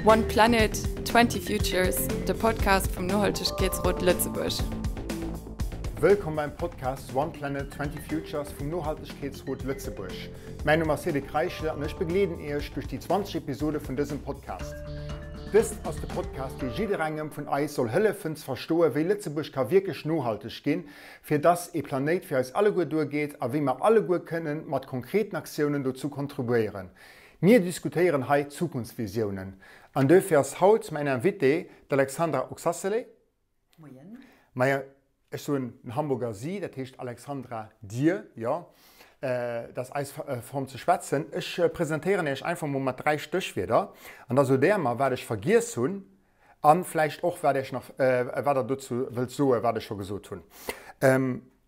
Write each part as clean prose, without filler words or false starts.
One Planet, 20 Futures, de Podcast vum Nohaltegkeetsrot Lëtzebuerg. Wëllkomm beim Podcast One Planet, 20 Futures vum Nohaltegkeetsrot Lëtzebuerg. Mäin Numm ass Cédric Reichel an ech begleeden Iech duerch déi 20 Episode vun dësem Podcast. Dëst ass de Podcast, dee jidderengem vun eis soll hëllefen ze verstoen, wéi Lëtzebuerg ka wierklech nohalteg ginn, fir dass ee Planéit fir eis alleguer duergeet a wéi mer alleguer kënnen mat konkreten Aktiounen dozou kontribuéieren. Mir diskutéieren hei Zukunftsvisiounen. An duerfir ass haut mäin Invité d'Alexandra Oxacelay. Moien. Maja, ech soen den Hamburger Sie, dat heescht Alexandra, Dir, jo, dat ass eis Form ze schwätzen. Ech presentéieren Iech einfach mol mat 3 Stéchwierder an da sot Der mer, wat ech vergiess hunn. An vläicht och, wat Iech nach, wat Der dozou wëllt soen, wat ech scho gesot hunn.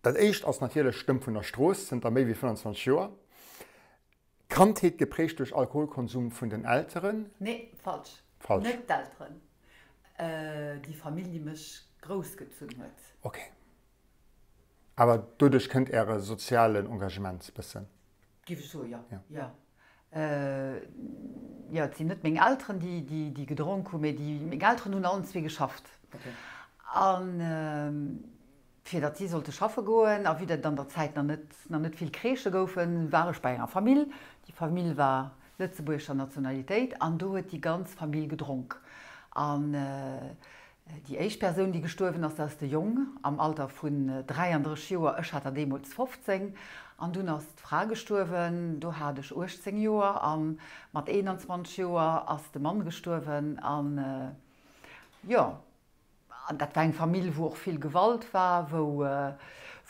Dat Éischt ass natierlech Stëmm vun der Strooss, zënter méi wéi 25 Joer. Kandheet geprägt duerch Alkoholkonsum vun den Elteren. Nee, falsch. Falsch. Net d'Elteren. Déi Famill, déi mech groussgezunn huet. Ok. Awer doduerch kënnt Äre sozialen Engagement bëssen? Géif ech soen, jo. Jo. Jo, et sinn net meng Elteren, déi gedronk hunn, mee déi, meng Elteren hunn allen zwee geschafft. An fir datt si sollte schaffe goen, a vue datt et an der Zäit nach net, nach net vill Crèchë goufen, war ech bei enger Famill. Déi Famill war lëtzebuergescher Nationalitéit an do huet déi ganz Famill gedronk. An Déi éischt Persoun, déi gestuerwen ass, dat ass de Jong am Alter vun 33 Joer, ech hat der deemools 15. An dunn ass d'Fra gestuerwen, do hat ech 18 Joer. A mat 21 Joer ass de Mann gestuerwen. An jo, an dat war eng Famill, wou och vill Gewalt war, wou,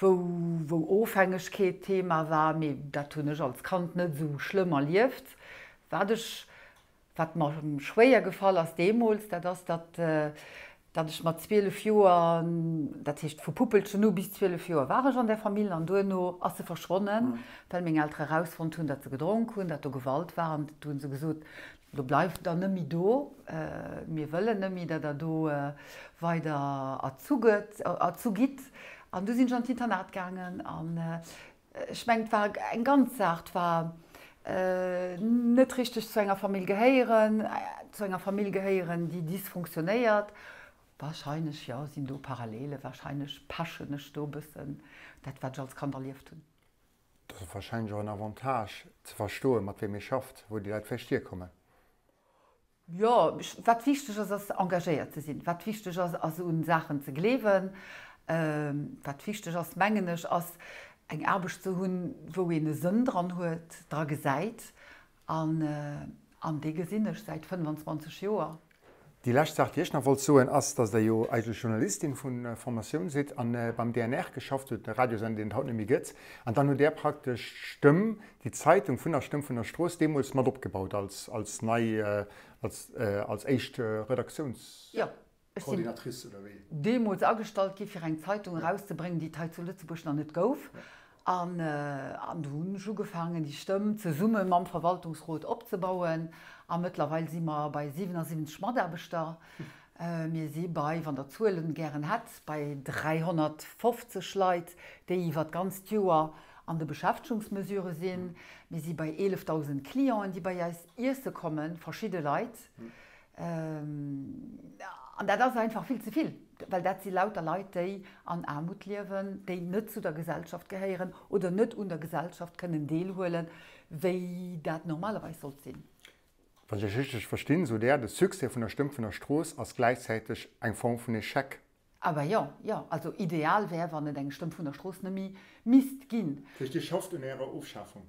wou, wou Ofhängegkeet Thema war. Mee dat hunn ech als Kand net esou schlëmm erlieft. Wat ech Wat mer schwéier gefall ass deemools, dat ass, datt datt ech mat 12 Joer, dat heescht vu Puppelchen u bis 12 Joer war ech an där Famill an duerno ass se verschwonnen, well meng Eltere erausfonnt hunn, datt se gedronk hunn, datt do Gewalt war an du hu se gesot, Lo bleift der net méi do, mir wëllen net méi, datt der do weider erzu gëtt, erzu gitt. An du sinn ech an d'Internat gaangen an Ech mengen, et war eng ganz Saach. Et war net richteg zu enger Famill gehéieren, zu enger Famill gehéieren, déi dysfonctionnéiert. Wahrscheinlech, jo, sinn do Parallelen. Wahrscheinlech pechen ech do e bëssen dat, wat ech als Kand erlieft hunn. Dat ass wahrscheinlech och en Avantage, ze verstoen, mat wem ee schafft, wou déi Leit vläicht hierkommen. Jo, wat wichteg ass, ass engagéiert ze sinn. Wat wichteg ass, ass un Saachen ze gleewen. Wat wichteg ass, mengen ech, ass eng Aarbecht ze hunn, wou een e Sënn dran huet, dra gesäit. An an dee gesinn ech säit 25 Joer. Déi lescht Saach, déi ech nach wollt soen, ass, dass Der jo eigentlech Journalistin vu Formatioun sidd a beim DNR geschafft hutt, de Radiosender, deen et haut net méi gëtt. An dann hutt Der praktesch d'Stëmm, déi Zeitung vun der Stëmm vun der Strooss deemools mat opgebaut als, als nei, als, als éischt Redaktiounscoordinatrice, oder wéi? Jo, ech sinn deemools agestallt gi fir eng Zeitung erauszebréngen, déi et hei zu Lëtzebuerg nach net gouf. An, an du hunn ech ugefaangen, déi Stëmm zesumme mam Verwaltungsrot opzebauen. A mëttlerweil si mer bei 77 Mataarbechter. Mir si bei, wann Der Zuelen gären hätt, bei 350 Leit, déi iwwer d'ganzt Joer an de Beschäftegungsmesurë sinn. Mir si bei 11.000 Clienten, déi bei eis iesse kommen, verschidde Leit. An dat ass einfach vill ze vill, well dat si lauter Leit, déi an Aarmut liewen, déi net zu der Gesellschaft gehéieren oder net un der Gesellschaft kënnen deelhuelen, wéi dat normalerweis sollt sinn. Wann ech Iech richteg verstinn, sot Där, de Succès vun der Stëmm vun der Strooss ass gläichzäiteg eng Form vun Echec. Awer jo, jo. Also ideal wär, wann et eng Stëmm vun der Strooss net méi misst ginn. Dat heescht, Dir schafft un Ärer Ofschafung?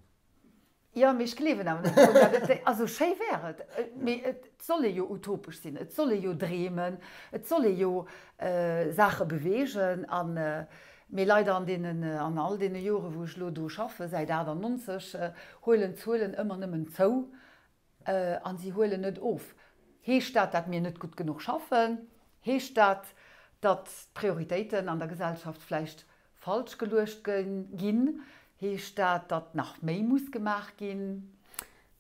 Jo, mee ech gleewen awer net drun, datt et déi, also schéi wär et, mee et soll ee jo utopesch sinn, et soll ee jo dreemen, et soll ee jo Saache beweegen. An, mee leider an deenen, an all deene Jore wou ech elo do schaffe, säit 98, huelen d'Zuelen ëmmer nëmmen zou an si huelen net of. Heescht dat, datt mir net gutt genuch schaffen? Heescht dat, datt d'Prioritéiten an der Gesellschaft vläicht falsch geluecht ginn? Heescht dat, datt nach méi muss gemaach ginn?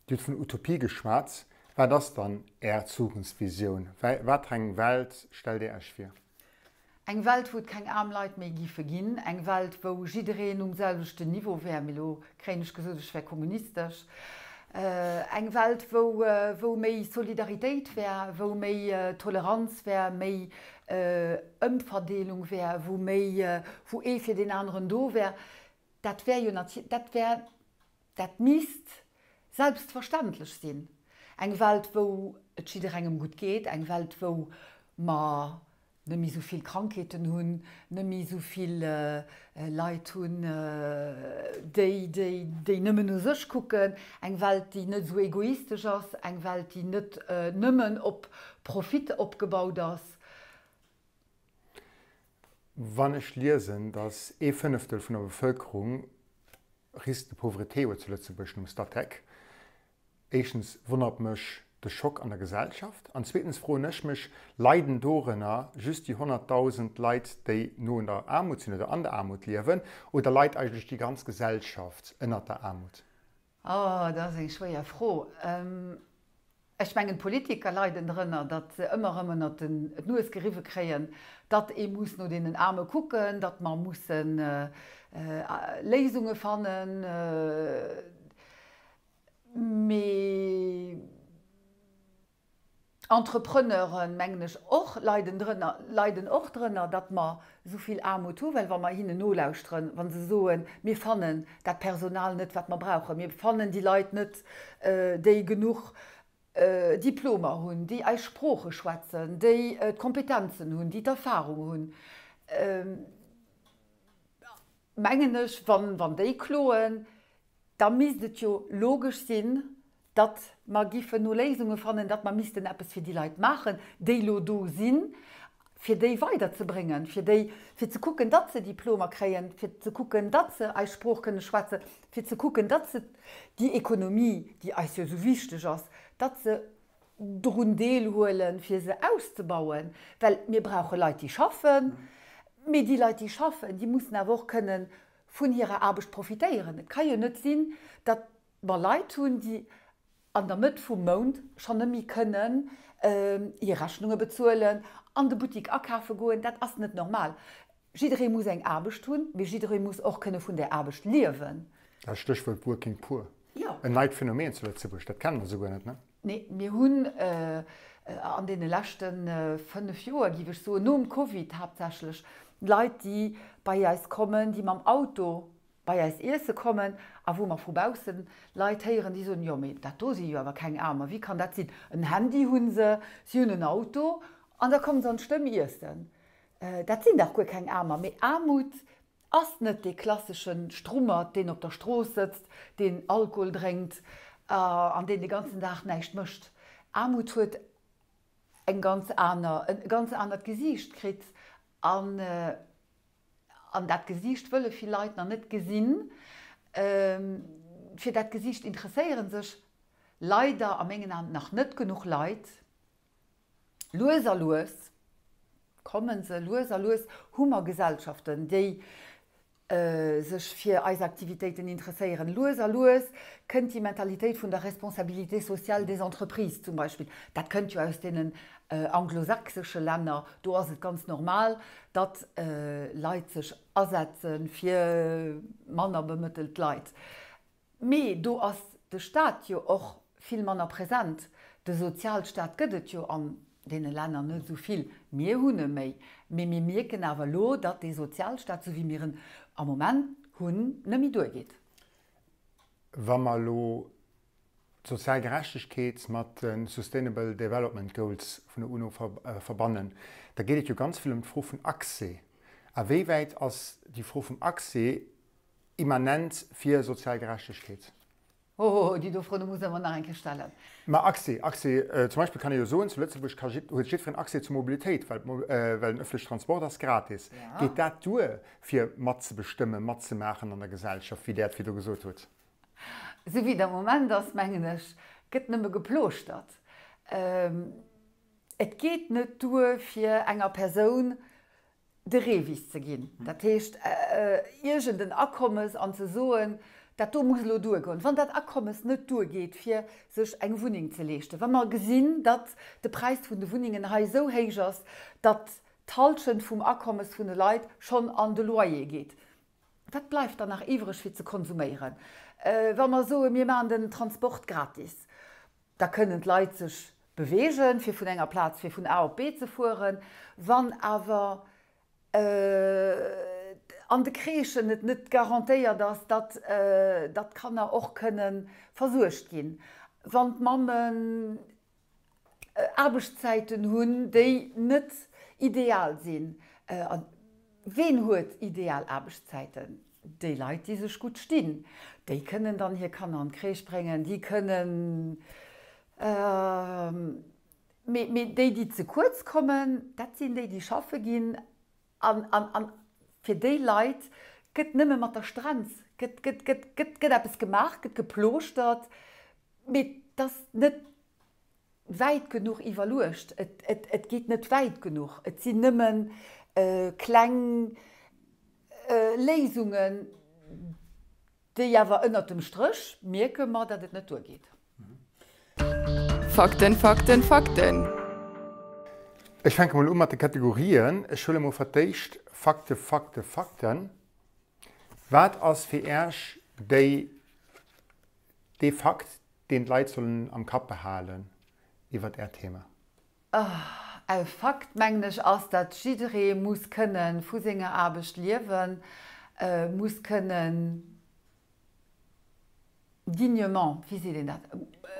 Dir hutt vun Utopie geschwat. Wat ass dann Är Zukunftsvisioun? Wat fir eng Welt stellt Dir Iech vir? Eng Welt, wou et keng aarm Leit méi giffe ginn, eng Welt, wou jiddereen um selwechten Niveau wär, mee elo kréien ech gesot, ech wär kommunistesch. Eng Welt, wou, wou méi Solidaritéit wär, wou méi Toleranz wär, méi Ëmverdeelung wär, wou méi, wou ee fir deen aneren do wär. Dat wär jo natier, dat wär, dat misst selbstverständlech sinn. Eng Welt, wou et jidderengem gutt geet, eng Welt, wou mer net méi esou vill Krankheeten hunn, net méi esou vill Leit hunn, déi, déi, déi nëmmen no sech kucken, eng Welt, déi net esou egoistesch ass, eng Welt, déi net nëmmen op Profit opgebaut ass. Wann ech liesen, datt ee Fënneftel vun der Bevëlkerung Risque de pauvreté huet zu Lëtzebuerg nom Statec, Éischtens wonnert mech de Schock an der Gesellschaft an zweetens froen ech mech, Leiden dorënner just déi 100.000 Leit, déi no un der Aarmut sinn oder an der Aarmut liewen, oder leit eigentlech déi ganz Gesellschaft ënnert der Aarmut? Oh, dat ass eng schwéier Fro. Ech mengen, d'Politiker leiden drënner, datt se ëmmer erëm ënnert d'Nues geriwwe kréien, datt ee muss no deenen Aarme kucken, datt mer musse Léisunge fannen. Mee Entrepreneuren, mengen ech, och leiden drënner, leiden och drënner, datt mer esou vill Aarmut hu well wa mer hinnen nolauschteren, wa se soen, mir fannen dat Personal net, wat mer brauchen, mir fannen déi Leit net, déi genuch Diplomer hunn, déi eis Sprooche schwätzen, déi d'Kompetenzen hunn, déi d'Erfahrung hunn, mengen ech, wann déi kloen, Da misst et jo logesch sinn, datt mer giffen no Léisunge fannen, datt mer missten eppes fir déi Leit maachen, déi elo do sinn, fir déi weiderzebréngen, fir déi, fir ze kucken, datt se Diplomer kréien, fir ze kucken, datt se eis Sprooch kënne schwätzen, fir ze kucken, datt se déi Ekonomie, déi eis jo esou wichteg ass, datt se drun deelhuelen, fir se auszebauen. Well mir brauche Leit, déi schaffen, mee déi Leit, déi schaffen, déi mussen awer och kënnen vun hirer Aarbecht profitéieren. Et ka jo net sinn, datt mer Leit hunn, déi an der Mëtt vum Mount schonn net méi kënnen hir Rechnunge bezuelen, an de Buttik akafe goen. Dat ass net normal. Jidderee muss eng Aarbecht hunn, mee jidderee muss och kënne vun där Aarbecht liewen. Dat Stéchwuert Working Poor, en neit Phänomen zu Lëtzebuerg, dat kenne mer souguer net, ne? Nee, mir hunn an deene leschte 5 Joer, géif ech soen, nom Covid haaptsächlech, Leit, déi bei eis kommen, déi mam Auto bei eis iesse kommen a wou mer vu bausse Leit héieren, déi soen, jo mee dat do si jo awer keng Aarmer, wéi kann dat sinn, en Handy hu se, si hunn en Auto an da komme se an d'Stëmm iessen. Dat sinn dach guer keng Aarmer. Mee Aarmut Ass net dee klassesche Strummert, deen op der Strooss sëtzt, deen Alkohol drénkt an deen de ganzen Dag näischt mécht. Aarmut huet eng ganz aner, e ganz anert Gesiicht kritt an an dat Gesiicht wëlle vill Leit nach net gesinn. Fir dat Gesiicht interesséiere sech leider a mengen Aen nach net genuch Leit. Lues a lues kommen se, lues a lues hu mer Gesellschaften, déi sech fir eis Aktivitéiten interesséieren. Lues a lues kënnt déi Mentalitéit vun der Responsabilité sociale des entreprises zum Beispill. Dat kënnt jo aus deenen anglosächsesche Länner. Do ass et ganz normal, datt Leit sech asetze fir manner bemëttelt Leit. Mee do ass de Staat jo och vill manner present. De Sozialstaat gëtt et jo an deene Länner net esou vill. Mir hunn e méi. Mee mir mierken awer elo, datt dee Sozialstaat, esou wéi mir en am Moment hunn, net méi duergeet. Wa mer elo d'sozial Gerechtegkeet mat de Sustainable Development Goals vun der UNO verbannen, da geet et jo ganz vill ëm d'Fro vun Accès. A wéi wäit ass déi Fro vum Accès Immanent fir sozial Gerechtegkeet. Hohoho, déi do Fro, do muss der mer nach eng Kéier stellen. Ma Accès, Accès, zum Beispill kann ee jo soen, zu Lëtzebuerg ka jidd, huet jiddwereen Accès zur Mobilitéit, well well den ëffentleche Transport ass gratis. Geet dat duer, fir matzebestëmmen, matzemaachen an der Gesellschaft, wéi Der et virdu gesot hutt? Esou wéi et am Moment ass, mengen ech, gëtt nëmme geplooschtert. Et geet net duer, fir enger Persoun de Revis ze ginn, dat heescht iergend en Akommes an ze soen, dat do muss elo duergoen. Wann dat Akommes net duergeet fir sech eng Wunneng ze leeschten, wa mer gesinn, datt de Präis vun de Wunnengen hei esou héich ass, datt d'Halschent vum Akommes vun de Leit schonn an de Loyer geet, wat bleift dann nach iwwreg fir ze konsuméieren? Wa mer soen, mir maachen den Transport gratis, da kënnen d'Leit sech beweegen, fir vun enger Plaz, fir vun A op B ze fueren. Wann awer an de Crèchen et net garantéiert ass, datt d'Kanner och kënne versuergt ginn, wann d'Mammen Aarbechtszäiten hunn, déi net ideal sinn. A ween huet ideal Aarbechtszäiten? Déi Leit, déi sech gutt stinn. Déi kënnen dann hir Kanner an d'Crèche bréngen, déi kënnen, mee, mee déi, déi ze kuerz kommen, dat sinn déi, déi schaffe ginn. An, an, an fir déi Leit gëtt nëmme mat der Strenz, gëtt, gëtt, gëtt, gëtt, gëtt eppes gemaach, gëtt geplooschtert, mee et ass net wäit genuch iwwerluecht. Et, et, et geet net wäit genuch. Et sinn nëmme kleng Léisungen, déi awer ënnert dem Stréch mierke mer, datt et net duergeet. Fakten, Fakten, Fakten! Ech fänke mol u mat de Kategorien. Ech huele mol fir d'éischt Fakte, Fakte, Fakten. Wat ass fir Äech déi, dee Fakt, deen d'Leit sollen am Kapp behalen iwwert Äert Thema? E Fakt, mengen ech, ass, datt jidderee muss kënne vu senger Aarbecht liewen, muss kënnen dignement, wéi seet een dat?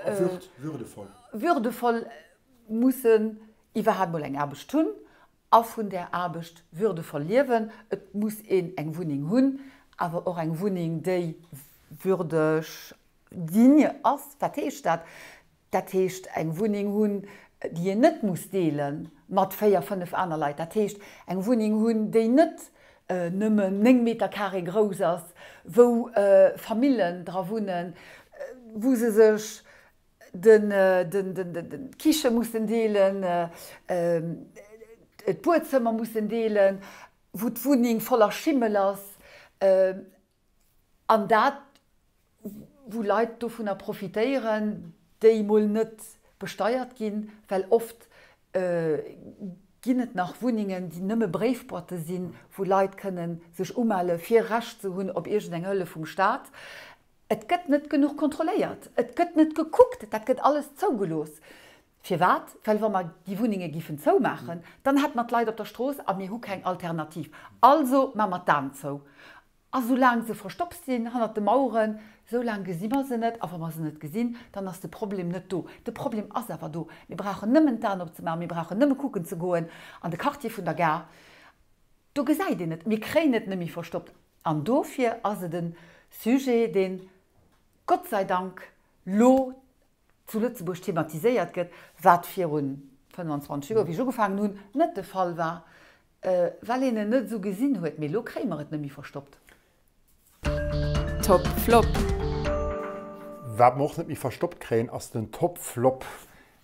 Würd, würdevoll. Würdevoll mussen iwwerhaapt mol eng Aarbecht hunn a vun där Aarbecht würdevoll liewen. Et muss een eng Wunneng hunn, awer och eng Wunneng, déi würdeg, digne ass. Wat heescht dat? Dat heescht eng Wunneng hunn, déi een net muss deele mat 4, 5 aner Leit. Dat heescht eng Wunneng hunn, déi net nëmmen 9 Meter carré grouss ass, wou Famillen dra wunnen, wou se sech d'Kiche mussen deelen, d'Buedzëmmer mussen deelen, wou d'Wunneng voller Schimmel ass. An dat, wou Leit dovunner profitéieren, déi mol net besteiert ginn, well oft ginn et nach Wunnengen, déi nëmme Bréifboîte sinn, wou Leit kënne sech umelle fir Recht ze hunn op iergendeng Hëllef vum Staat. Et gëtt net genuch kontrolléiert, et gëtt net gekuckt, dat gëtt alles zougelooss. Firwat? Well wa mer déi Wunnenge giffen zoumaachen, dann hätte mer d'Leit op der Strooss a mir hu keng Alternativ. Also maache mer d'Aen zou. A soulaang se verstoppt sinn hannert de Maueren, soulaang gesi mer se net. A wa mer se net gesinn, dann ass de Problem net do. De Problem ass awer do. Mir brauchen nëmmen d'Aen opzemaachen, mir brauchen nëmme kucken ze goen an de Quartier vun der Gare. Do gesäit een et. Mir kréien et net méi verstoppt. An dofir ass et e Sujet, deen Gott sei Dank lo zu Lëtzebuerg thematiséiert gëtt, wat viru 25 Joer, wéi ech ugefaangen hunn, net de Fall war, well een en net esou gesinn huet. Mee elo kréie mer et net méi verstoppt. Top Flop. Wat mer och net méi verstoppt kréien, ass den Top Flop.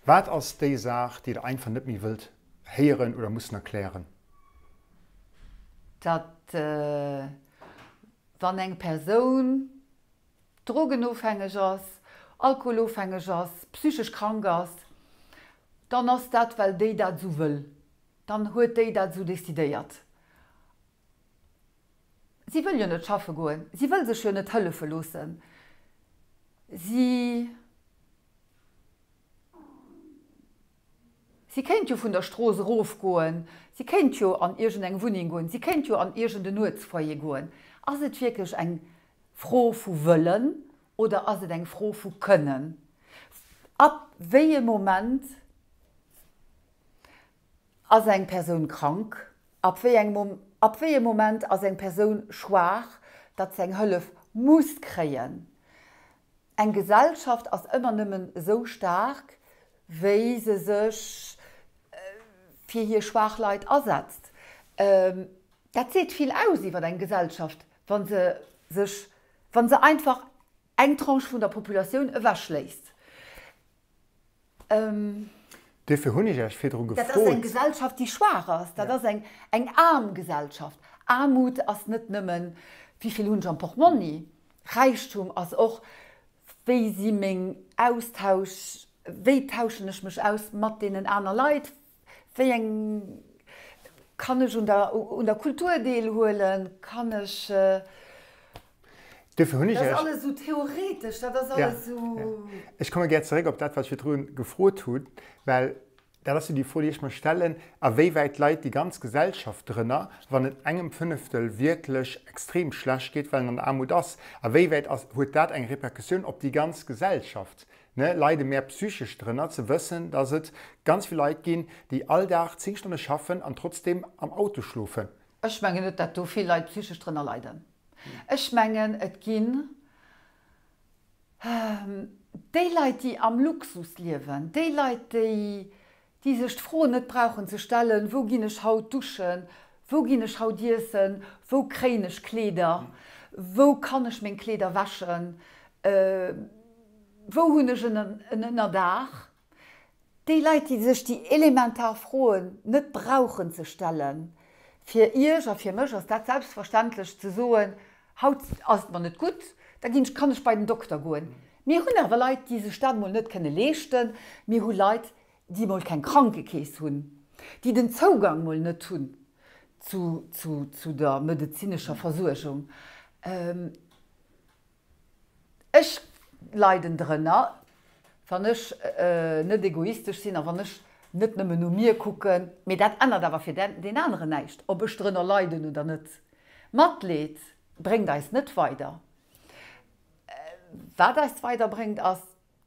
Wat ass déi Saach, déi Der einfach net méi wëllt héieren oder mussen erklären? Datt wann eng Persoun drogenofhängeg ass, alkoholofhängeg ass, psychesch krank ass, dann ass dat well déi dat esou wëll, dann huet déi dat esou decidéiert. Si wëll jo net schaffe goen, si wëll sech jo net hëllefe loossen, si. Si kéint jo vun der Strooss erofgoen, si kéint jo an iergendeng Wunneng goen, si kéint jo an iergend en Nuetsfoyer goen. Ass et wierklech eng Fro vu Wëllen oder ass et eng Fro vu Kënnen? Ab wéi e Moment ass eng Persoun krank? Ab wéi eng ab wéi e Moment ass eng Persoun schwaach, datt se eng Hëllef muss kréien? Eng Gesellschaft ass ëmmer nëmmen esou staark, wéi se sech fir hir schwaach Leit asetzt. Dat seet vill aus iwwer eng Gesellschaft, wa se sech, wa se einfach eng Tranche vun der Populatioun ewechléisst. Duerfir hunn ech Iech virdru gefrot. Dat ass eng Gesellschaft, déi schwaach ass. Dat ass eng eng aarm Gesellschaft. Aarmut ass net nëmmen, wéi vill hunn ech am Portmonni. Räichtum ass och, wéi si meng Austausch, wéi tauschen ech mech aus mat deenen aner Leit, wéi eng, kann ech un der un der Kultur deelhuelen, kann ech. Duerfir hunn ech Dat ass alles esou theoretesch, dat ass alles esou. Ech komme gär zeréck op dat, wat ech virdru gefrot hunn, well dat ass jo déi Fro, déi ech mer stellen, A wéiwäit leit déi ganz Gesellschaft drënner, wann et engem Fënneftel wierklech extrem schlecht geet, well en an der Aarmut ass? A wéiwäit ass, huet dat eng Repercussioun op déi ganz Gesellschaft? Ne, leide mär psychesch drënner, ze wëssen, dass et ganz vill Leit ginn, déi all Dag 10 Stonne schaffen an trotzdeem am Auto schlofen? Ech mengen net, dat do vill Leit psychesch drënner leiden. Ech mengen, et ginn déi Leit, déi am Luxus liewen, déi Leit, déi, déi sech d'Fro net brauchen ze stellen, Wou ginn ech haut duschen, wou ginn ech haut iessen, wou kréien ech Kleeder, wou kann ech meng Kleeder wäschen, wou hunn ech en Ënnerdaach? Déi Leit, déi sech déi elementar Froen net brauchen ze stellen, fir Iech a fir mech ass dat selbstverständlech ze soen, haut ass et mer net gutt, da ginn ech, kann ech bei den Dokter goen. Mir hunn awer Leit, déi sech dat mol net kënne leeschten. Mir hu Leit, déi mol keng Krankekeess hunn, déi den Zougang mol net hunn zu, zu, zu der medezinescher Versuergung. Ech leiden drënner, wann ech net egoistesch sinn a wann ech net nëmmen no mir kucken. Mee dat ännert awer fir deen aneren näischt, ob ech drënner leiden oder net. Matleed bréngt eis net weider. Wat eis weiderbréngt, ass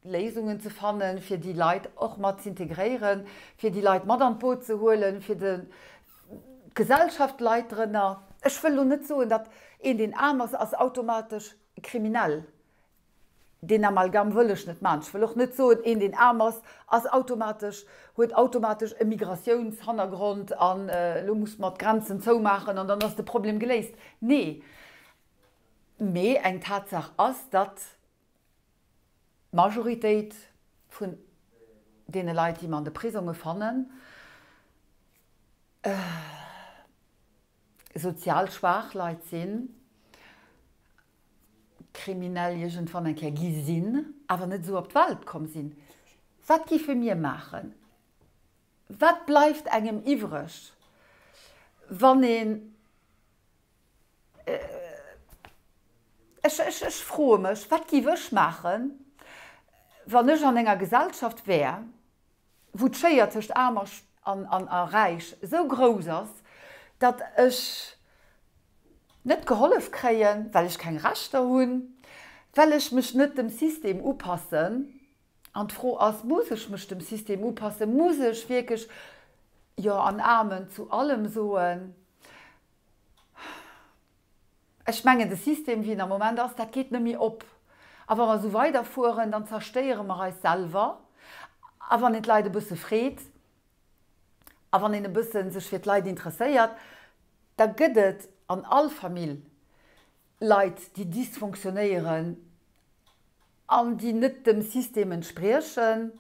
Léisungen ze fannen, fir déi Leit och mat z'integréieren, fir déi Leit mat an d'Boot ze huelen, fir de d'Gesellschaft leit drënner. Ech wëll elo net soen, datt een, deen aarm ass, ass automatesch kriminell. Deen Amalgam wëll ech net maachen. Ech wëll och net soen, een, deen aarm ass, ass automatesch, huet automatesch e Migratiounshannergrond an elo muss mer d'Grenzen zoumaachen an dann ass de Problem geléist. Nee. Mee eng Tatsaach ass, datt D'Majoritéit vun deene Leit, déi mer an de Prisonge fannen, sozial schwaach Leit sinn, kriminell iergendwann eng Kéier gi sinn, awer net esou op d'Welt komm sinn. Wat géife mir maachen? Wat bleift engem iwwreg, wann een Ech, ech, ech froe mech, wat giff ech maachen, wann ech an enger Gesellschaft wär, wou d'Schéier tëscht Aarm a, an, a Räich esou grouss ass, datt ech net gehollef kréien, well ech keng Rechter hunn, well ech mech net dem System upassen. An d'Fro ass, Muss ech mech dem System upassen? Muss ech wierklech Jo an Amen zu allem soen? Ech mengen, de System, wéi en am Moment ass, dat geet net méi op. A wa mer esou weiderfueren, dann zerstéiere mer eis selwer. A wann een d'Leit e bësse freet a wann een e bësse sech fir d'Leit interesséiert, da gëtt et an all Famill Leit, déi dysfonctionnéieren an déi net dem System entspriechen.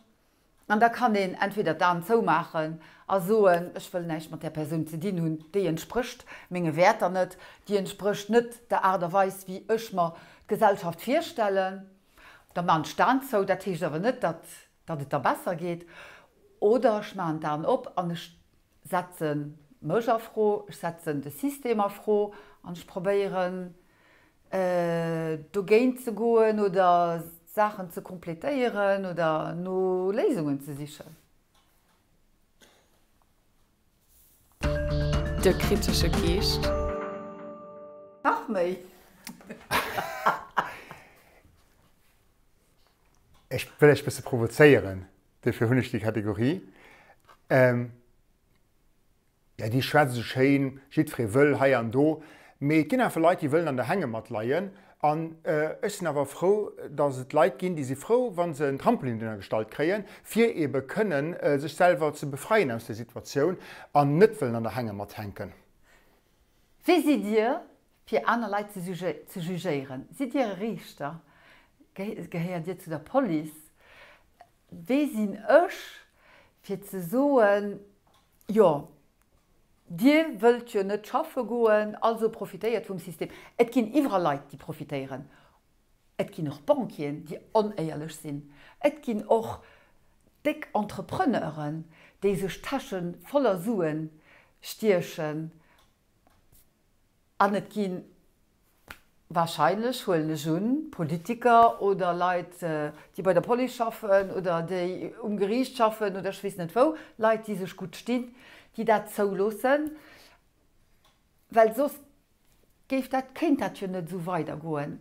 An da kann een entweder d'Aen zoumaachen a soen, ech wëll näischt mat där Persoun ze dinn hunn, déi entsprécht menge Wäerter net, déi entsprécht net der Aart a Weis, wéi ech mer d'Gesellschaft virstellen. Da maachen ech d'Aen zou, dat heescht awer net, datt datt et da besser geet. Oder ech maachen d'Aen op an ech setze mech a Fro, ech setzen de System a Fro an ech probéieren, dogéint ze goen oder Saachen ze completéieren oder no Léisungen ze sichen. De kritesche Geescht. Nach méi. Ech wëll Iech bësse provozéieren, duerfir hunn ech déi Kategorie. Jo, déi schwätzt esou schéin, jiddweree wëll hei an do, mee et ginn einfach Leit, déi wëllen an der Hängematt leien. An ech sinn awer frou, datt et Leit ginn, déi si frou, wa se en Trampolin dunner gestallt kréien, fir eebe kënnen sech selwer ze befreien aus där Situatioun an net wëllen an der Hängematt hänken. Wie sidd Dir, fir aner Leit ze jugéieren? Sidd Dir e Riichter? Gehéiert Dir zu der Police? Wie sinn ech, fir ze soen, Jo, Dir wëllt jo net schaffe goen, also profitéiert vum System. Et ginn iwwerall Leit, déi profitéieren. Et ginn och Banquieren, déi onéierlech sinn. Et ginn och déck Entrepreneuren, déi sech Täsche voller Sue stiechen. An et ginn. Wahrscheinlech, huelen ech un, Politiker oder Leit, déi bei der Police schaffen oder déi um Geriicht schaffen oder ech weess net wou, Leit, déi sech gutt stinn, déi dat zouloossen, well soss géif dat, kéint dat jo net esou weidergoen.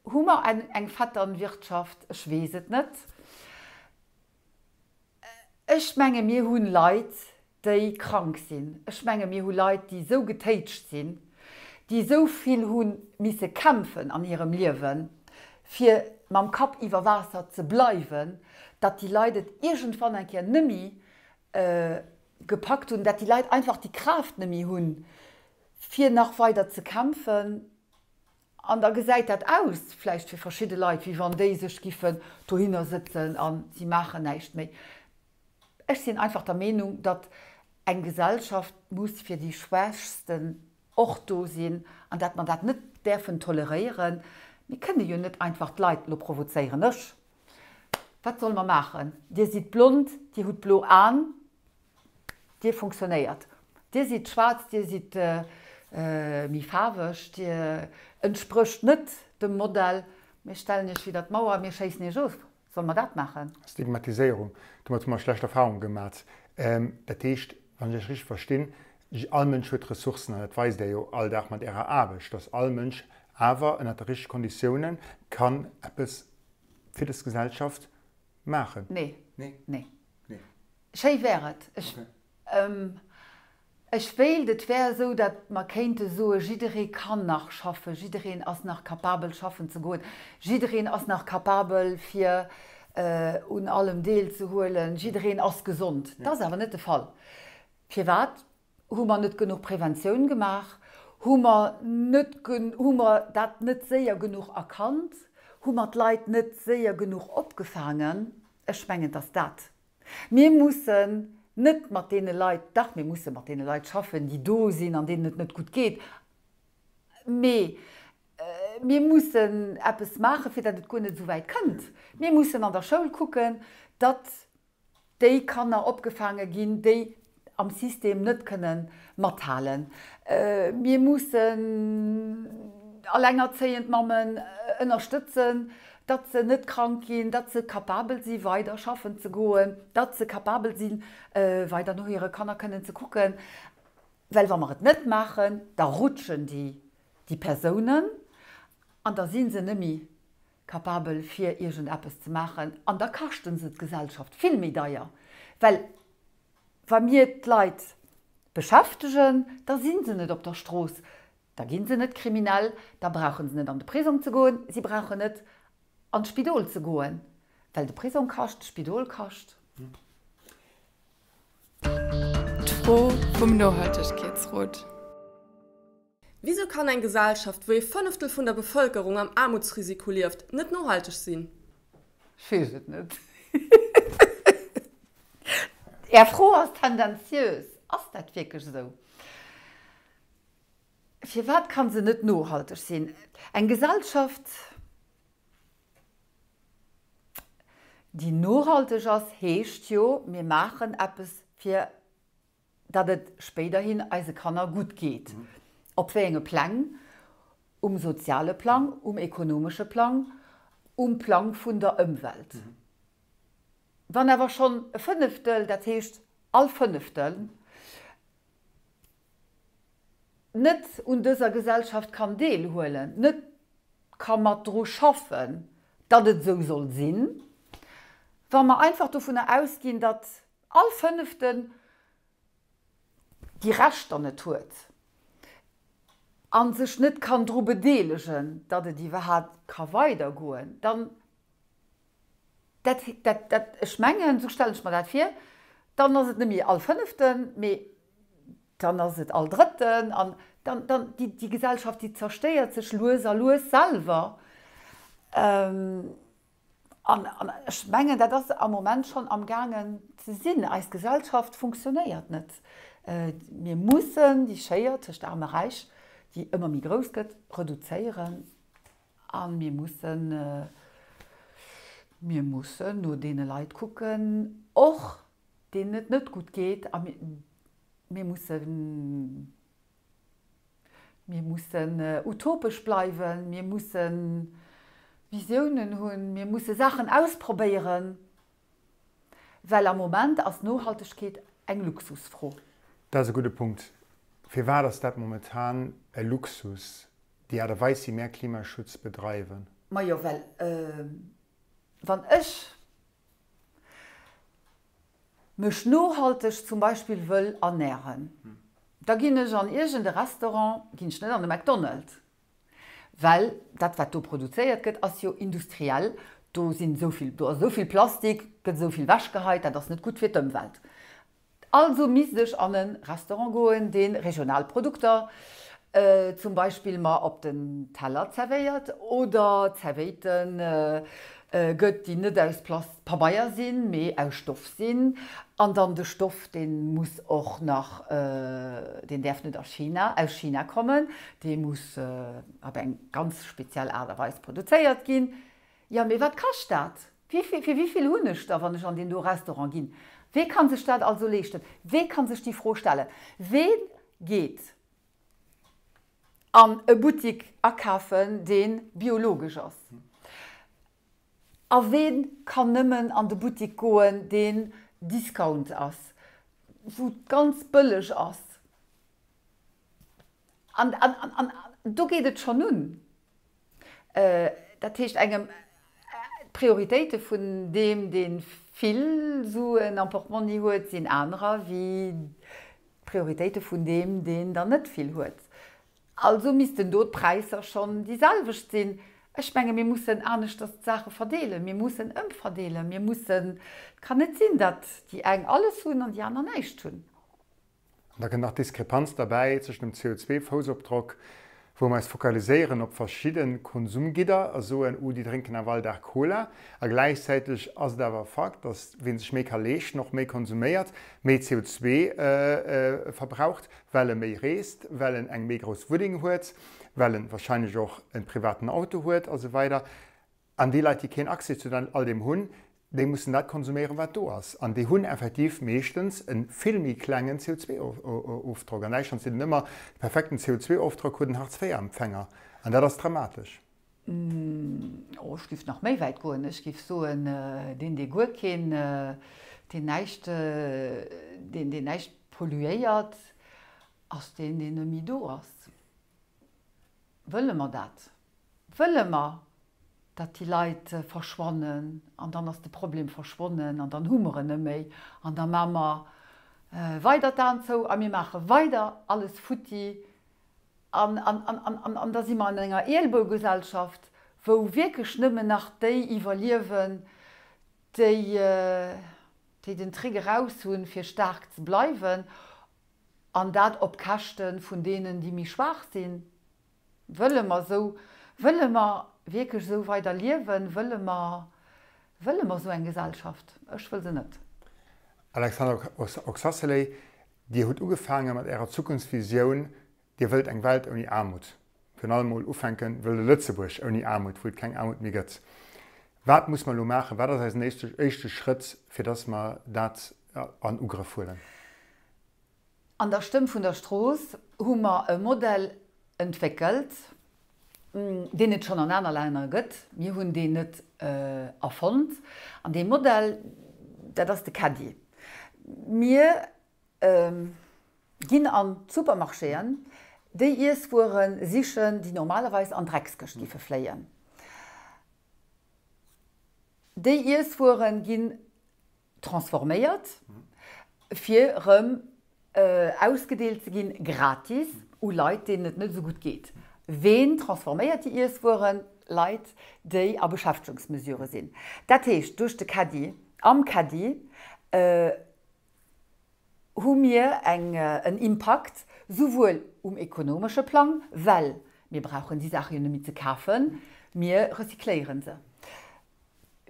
Hu mer eng Vetternwirtschaft? Ech weess et net. Ech menge mir hu Leit, déi krank sinn. Ech menge mir hu Leit, déi esou getéitscht sinn, déi esou vill hu misse kämpfen an hirem Liewen, fir mam Kapp iwwer Waasser ze bleiwen, datt déi Leit et iergendwann eng Kéier nëmmi gepackt hunn, datt déi Leit einfach déi Kraaft nëmmi hunn, fir nach weider ze kämpfen. An da gesäit dat aus, vläicht fir verschidde Leit, wéi wann déi sech giffen dohinner sëtzen a si maachen näischt méi. Ech sinn einfach der Meenung, datt eng Gesellschaft muss fir déi Schwächsten och do sinn an datt mer dat net däerfen toleréieren. Mir kënne jo net einfach d'Leit, elo provozéieren ech, wat solle mer maachen, Dir sidd blond, Dir hutt blo Aen, Dir funktionéiert. Dir sidd schwaarz, Dir sidd méi faarweg, Dir entsprécht net dem Modell. Mir stellen Iech widder d'Mauer, mir schéissen Iech of. Solle mer dat maachen? Stigmatiséierung, domat hu mer schlecht Erfahrunge gemat. Dat heescht, wann ech Iech richteg verstinn, all Mënsch huet Ressourcen, an dat weist Der jo all Dag mat Ärer Aarbecht, dass all Mënsch awer ënnert de richtege Konditiounen kann eppes fir dës Gesellschaft maachen. Nee. Nee. Schéi wär et. Ech, ech wéilt, et wär esou, datt mer kéinte soen, jidderee kann nach schaffen, jiddereen ass nach capabel schaffen ze goen, jiddereen ass nach capabel fir un allem deelzehuelen, jiddereen ass gesond. Dat ass awer net de Fall. Firwat? Hu mer net genuch Preventioun gemaach? Hu mer net, hu mer dat net séier genuch erkannt? Hu mer d'Leit net séier genuch opgefaangen? Ech mengen, et ass dat. Mir mussen net mat deene Leit, dach, mir musse mat deene Leit schaffen, déi do sinn an deenen et net gutt geet, mee mir mussen eppes maachen, fir datt et guer net esou wäit kënnt. Mir mussen an der Schoul kucken, datt déi Kanner opgefaange ginn, déi am System net kënne mathalen. Mir mussen allengerzéiend Mammen ënnerstëtzen, datt se net krank ginn, datt se capabel si weider schaffen ze goen, datt se capabel sinn, weider no hire Kanner kënnen ze kucken. Well wa mer et net maachen, da rutschen déi déi Persounen an da si se net méi capabel fir iergend eppes ze maachen an da kaschten se d'Gesellschaft vill méi deier, well wa mir d'Leit beschäftegen, da si se net op der Strooss, da gi se net kriminell, da brauche se net an de Prisong ze goen, si brauchen net an d'Spidol ze goen, well de Prisong kascht, d'Spidol kascht. D'Fro vum Nohaltegkeetsrot. Wisou kann eng Gesellschaft, wou ee Fënneftel vun der Bevëlkerung am Aarmutsrisiko lieft, net nohalteg sinn? Ech weess et net. Är Fro ass tendenziös. Ass dat wierklech esou? Firwat ka se net nohalteg sinn? Eng Gesellschaft, déi nohalteg ass, heescht jo, mir maachen eppes fir datt et spéiderhin eise Kanner gutt geet. Op wéi enge Pläng? Um soziale Plang, um ekonomesche Plang, um Plang vun der Ëmwelt. Wann awer schonn e Fënneftel, dat heescht all Fënneftel, net un dëser Gesellschaft kann deelhuelen, net ka mat dru schaffen, datt et esou soll sinn, wa mer einfach dovunner ausginn, datt all Fënneften déi Rechter net huet a sech net kann dru bedeelegen, datt et iwwerhaapt ka weidergoen, dann, dat, dat, dat, ech mengen, esou stellen ech mer dat vir, dann ass et net méi all Fënneften, mee dann ass et all Drëtten an dann, dann, déi, déi Gesellschaft, déi zerstéiert sech lues a lues selwer. An ech mengen, dat ass am Moment schonn amgaangen ze sinn. Eis Gesellschaft funktionéiert net. Mir mussen déi Schéier tëscht Aarm a Räich, déi ëmmer méi grouss gëtt, reduzéieren. A mir mussen, mir mussen no deene Leit kucken, och deenen et net gutt geet. A mir mussen. Mir mussen utopesch bleiwen, mir musse Visiounen hunn, mir musse Saachen ausprobéieren, well am Moment ass Nohaltegkeet eng Luxusfro. Dat ass e gudde Punkt. Firwat ass dat momentan e Luxus, déi Aart a Weis, wéi mär Klimaschutz bedreiwen? Majo, well wann ech mech nohalteg zum Beispill wëll ernären, da ginn ech an iergend e Restaurant, ginn ech net an de McDonald, well dat wat do produzéiert gëtt ass jo industriell, do sinn esou vill, do ass esou vill Plastik, gëtt esou vill wechgeheit, dat ass net gutt fir d'Ëmwelt. Also misst ech an e Restaurant goen, dee regional Produkter zum Beispill mer op den Teller zerwéiert oder Zerwéite gëtt, déi net aus Pabeier sinn, mee aus Stoff sinn. An dann de Stoff, dee muss och nach, deen däerf net a China, aus China kommen, dee muss op eng ganz speziell Aart a Weis produzéiert ginn. Jo, mee wat kascht dat? Wéivill, fir wéivill hunn ech da, wann ech an deen do Restaurant ginn? Wee kann sech dat also leeschten? Wee kann sech déi Fro stellen? Wee geet an e Buttik akafen, dee biologesch ass? A wee kann nëmmen an de Buttik goen, deen Discount ass, wou et ganz bëlleg ass? An, an, an do geet et schonn un. Dat heescht engem d'Prioritéite vun deem, dee vill Suen am Portmonni huet, sinn anerer wéi d'Prioritéite vun deem, deen der net vill huet. Also missten do d'Präisser schonn déi selwecht sinn. Ech menge mir mussen aneschters d'Saache verdeelen, mir mussen ëmverdeelen, mir mussen, et kann net sinn, datt déi eng alles hunn an déi aner näischt hunn. An da kënnt nach d'Diskrepanz derbäi zwëschen dem CO2-Foussopdrock, wou mer eis fokaliséieren op verschidde Konsumgidder a soen, oh, déi drénken awer all Dag Cola. A gläichzäiteg ass et awer Fakt, datt wee sech méi ka leeschten, och méi konsuméiert, méi CO2 verbraucht, well e méi reest, well en eng méi grouss Wunneng huet, well en wahrscheinlech och e privaten Auto huet a sou weider. An déi Leit, déi keen Accès zu all deem hunn, déi mussen dat konsuméieren, wat do ass. An déi hunn effektiv meeschtens e vill méi klengen CO2-Ofdrock. An Däitschland seet een ëmmer, de perfekten CO2-Ofdrock huet en Hartz-IV-Empfänger. An dat ass dramatesch. Oh, ech giff nach méi wäit goen. Ech giff soen, deen, dee guer keen, deen näischt, deen, deen näischt polluéiert, ass deen, deen net méi do ass. Wëlle mer dat? Wëlle mer, datt déi Leit verschwannen an dann ass de Problem verschwonnen an dann hu mer en net méi an da maache mer weider d'Aen zou a mir maache weider alles futti an an da si mer an enger Eelbougesellschaft, wou wierklech nëmmen nach déi iwwerliewen, déi déi den Trick eraus hunn, fir staark ze bleiwen an dat op Käschte vun deenen, déi méi schwaach sinn. Wëlle mer esou, wëlle mer wierklech esou weider liewen? Wëlle mer, wëlle mer esou eng Gesellschaft? Ech wëll se net. Alexandra Oxacelay, Dir hutt ugefaange mat Ärer Zukunftsvisioun, Dir wëllt eng Welt ouni Aarmut. Virun allem mol ufänken, wëllt e Lëtzebuerg ouni Aarmut, wou et keng Aarmut méi gëtt. Wat muss mer elo maachen? Wat ass eisen éischte Schrëtt, fir datt mer dat an Ugrëff huelen? An der Stëmm vun der Strooss hu mer e Modell entwéckelt, deen et schonn an aner Länner gëtt. Mir hunn deen net erfonnt. An dee Modell, dat ass de Caddie. Mir ginn an d'Supermarchéen déi Iesswuere sichen, déi normalerweis an d'Dreckskëscht giffe fléien. Déi Iesswuere ginn transforméiert, fir erëm ausgedeelt ze ginn, gratis, u Leit, deenen et net esou gutt geet. Ween transforméiert déi Iesswueren? Leit, déi a Beschäftegungsmesurë sinn. Dat heescht, duerch de Caddie, am Caddie hu mir eng, en Impakt souwuel um ekonomesche Plang, well mir brauchen déi Saache jo net méi ze kafen, mir recycléiere se.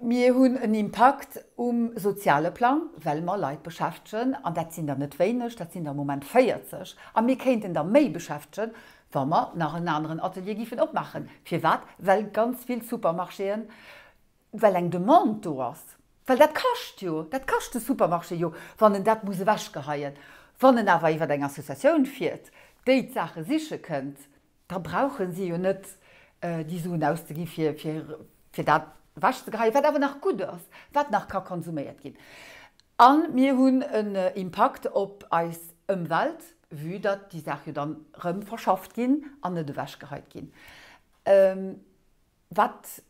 Mir hunn en Impakt um soziale Plang, well mer Leit beschäftegen, an dat sinn der net wéineg, dat sinn der am Moment 40, a mir kéinten der méi beschäftegen, wa mer nach en aneren Atelier géifen opmaachen. Firwat? Well ganz vill Supermarchéen, well eng Demande do ass, well dat kascht jo, dat kascht de Supermarché jo, wann en dat muss ewechgeheien. Wann en awer iwwer eng Associatioun fiert, déi d'Saache siche kënnt. Da brauche si jo net déi Suen auszegi fir fir dat ewechzegeheien, wat awer nach gutt ass, wat nach ka konsuméiert ginn. A mir hunn en Impakt op eis Ëmwelt, vue datt déi Saach jo dann erëm verschafft ginn an net ewechgeheit ginn. Wat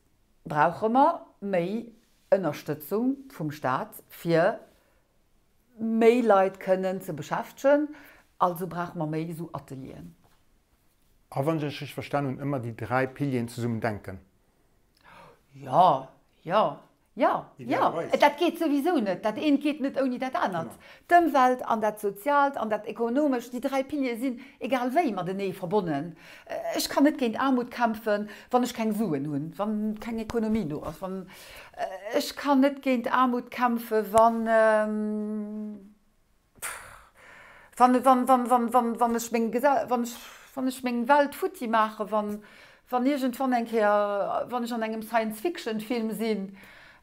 brauche mer? Méi Ënnerstëtzung vum Staat, fir méi Leit kënnen ze beschäftegen. Also brauche mer méi esou Atelieren. A wann ech Iech richteg verstan hunn, ëmmer déi 3 Pilieren zesummen denken. Jo, jo, jo, jo. Dat geet souwisou net. Dat eent geet net ouni dat anert. D'Ëmwelt an dat Soziaalt an dat Ekonomescht, déi 3 Piliere sinn egal wéi matenee verbonnen. Ech kann net géint Aarmut kämpfen, wann ech keng Suen hunn, wann keng Ekonomie do ass. Wann, ech kann net géint Aarmut kämpfen, wann, Wann, wann, wann, wann, wann, wann ech meng Gesell, wann ech, wann ech meng Welt futti maachen, wann, wann iergendwann eng Kéier, wann ech an engem Science-Fiction-Film sinn,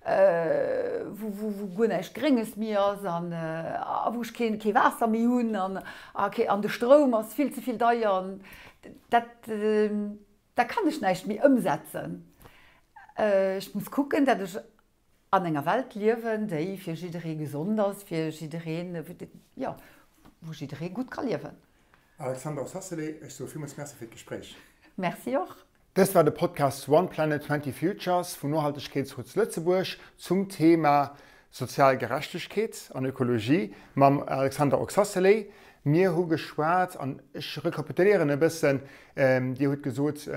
wou, wou, wou guer näischt Grénges méi ass an, a wou ech keen, kee Waasser méi hunn an, a kee, an de Stroum ass vill ze vill deier an dat, da kann ech näischt méi ëmsetzen. Ech muss kucken, dat ech An enger Welt liewen, déi fir jidderee gesond ass, fir jiddereen, jo, wou jidderee gutt ka liewen. Alexandra Ossasele, ech soe villmools Merci fir d'Gespréich. Merci och. Dëst war de Podcast One Planet 20 Futures vum Nohaltegkeetsrot zu Lëtzebuerg zum Thema sozial Gerechtegkeet an Ökologie mam Alexandra Oxacelay. Mir hu geschwat, an ech rekapituléieren e bëssen, Dir hutt gesot,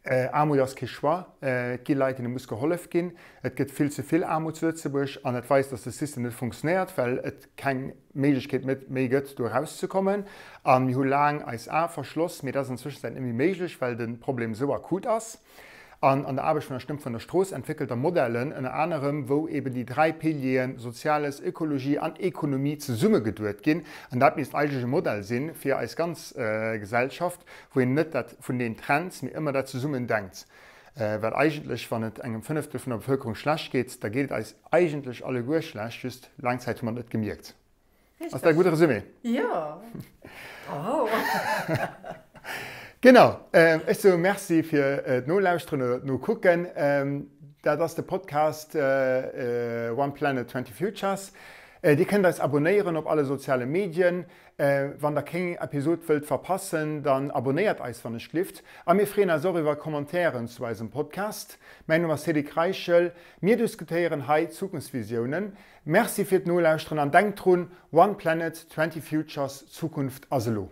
Aarmut ass kee Choix. Et gi Leit, deene muss gehollef ginn. Et gëtt vill ze vill Aarmut zu Lëtzebuerg an dat weist, datt de System net funktionéiert, well et keng Méiglechkeet méi gëtt, do erauszekommen. A mir hu laang eis Ae verschloss, mee dat ass an Zwëschenzäit net méi méiglech, well de Problem esou akut ass. An an der Aarbecht vun der Stëmm vun der Strooss entwéckelt Der Modellen, ënner anerem, wou eben déi 3 Pilieren Soziales, Ökologie an Ekonomie zesummegeduet ginn. An dat misst eigentlech e Modell sinn fir eis ganz Gesellschaft, wou een net dat vun den Trends, mee ëmmer dat zesummen denkt. Well eigentlech, wann et engem Fënneftel vun der Bevëlkerung schlecht geet, da geet et eis eigentlech alleguer schlecht, just laang Zäit hu mer et net gemierkt. Ass dat e gudde Resumé? Jo, bravo! Genau, ech soe Merci fir d'Nolauschteren oder d'Nokucken. Dat ass de Podcast One Planet, 20 Futures. Dir kënnt eis abonéieren op alle soziale Medien. Wann der kéng Episod wëllt verpassen, dann abonéiert eis wann ech glift. A mir freeën eis och iwwer Commentairen zu eisem Podcast. Mäin Numm ass Cédric Reichel. Mir diskutéieren hei Zukunftsvisiounen. Merci fir d'Nolauschteren an denkt drun, One Planet, 20 Futures, d'Zukunft ass elo.